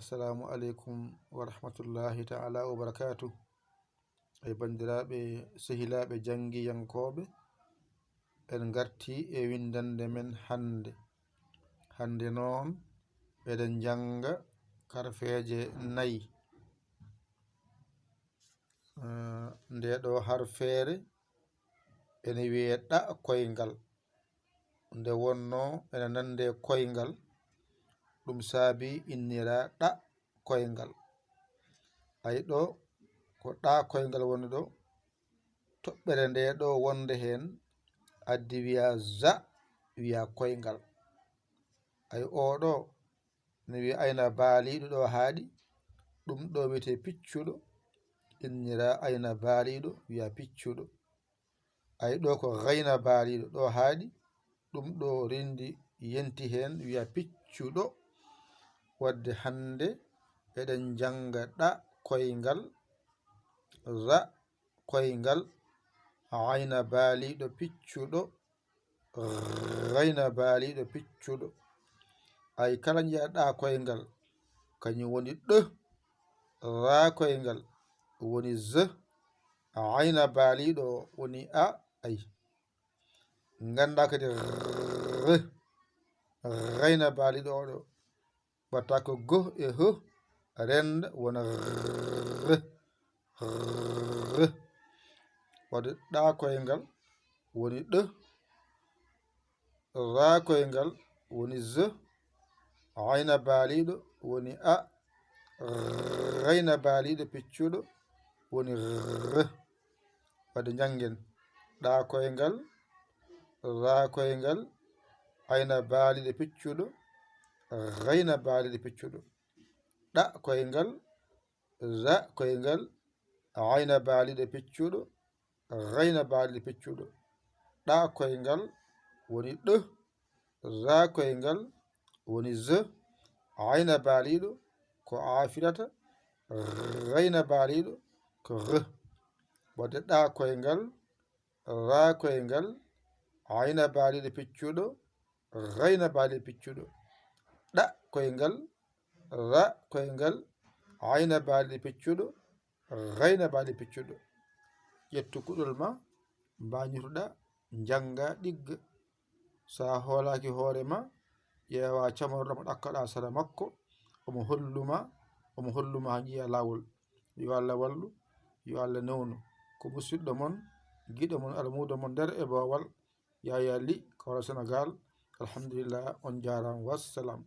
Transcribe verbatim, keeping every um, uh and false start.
Assalamu aleykum wa rahmatullahi ta'ala wa barakatuh. E banndiraaɓe, sehilaaɓe janngiyankooɓe, en ngartii e winndannde men hannde. Hannde noon, eɗen njannga karfeeje nayi. Eh, ndee ɗoo harfeere ene wiyee ɗa koyngal. Nde wonnoo ene nanndee koyngal, ɗum saabii inniraa ɗa koyngal. Ay ɗoo, ko ɗa koyngal woni ɗoo, toɓɓere ndee ɗoo wonnde heen addi wiyaa za, wiyaa koyngal. Ay oo ɗoo, ne wiya ayna baaliiɗo ɗo haaɗi, ɗum ɗo wiyetee piccuɗo, inniraa ayna baaliiɗo, wiyaa piccuɗo. Ay ɗo ko gayna baaliiɗo ɗo haaɗi, ɗum ɗo renndi yenti heen, wiyaa piccuɗo. Wadde hannde eɗen njannga ɗa koyngal, za koyngal, ayna baaliiɗo piccuɗo, gayna baaliiɗo piccuɗo. Ay kala njiya ɗa koyngal, kañum woni ɗ, ra koyngal woni z, ayna baaliiɗo woni a. Ay ngannda kadi r, gayna baaliiɗo oɗo, ɓatta ko g e h, rennda wona r, r. Wadde ɗa koyngal woni ɗ, ra koyngal woni z, ayna baaliiɗo woni a, gayna baaliiɗo piccuɗo woni r. Wadde njanngen ɗa koyngal, ra koyngal, ayna baaliiɗo piccuɗo, gayna baaliiɗo piccuɗo. Ɗa koyngal, za koyngal, ayna baaliiɗo piccuɗo, gayna baaliiɗo piccuɗo. Ɗa koyngal woni ɗ, za koyngal woni z, ayna baaliiɗo ko afirata, gayna baaliiɗo ko r. Wadde ɗa koyngal, ra koyngal, ayna baaliiɗo piccuɗo, gayna baaliiɗo piccuɗo. Ɗa koyngal, ra koyngal, ayna baaliiɗo piccuɗo, gayna baaliiɗo piccuɗo. Ƴettu kuɗol ma, mbañotoɗa, njannga, ɗigga. So a hoolaaki hoore ma, ƴeewa camorɗo mo ɗakkoɗa sara makko, omo holluma, omo holluma haa njiya laawol. Yo Allah wallu, yo Allah newnu. Ko musidɗo mon, giɗo mon, almuudo mon nder e boowal, Yaya Ly, Kawla Senegal. Alhamdulillah, on njaaraama, wassalam.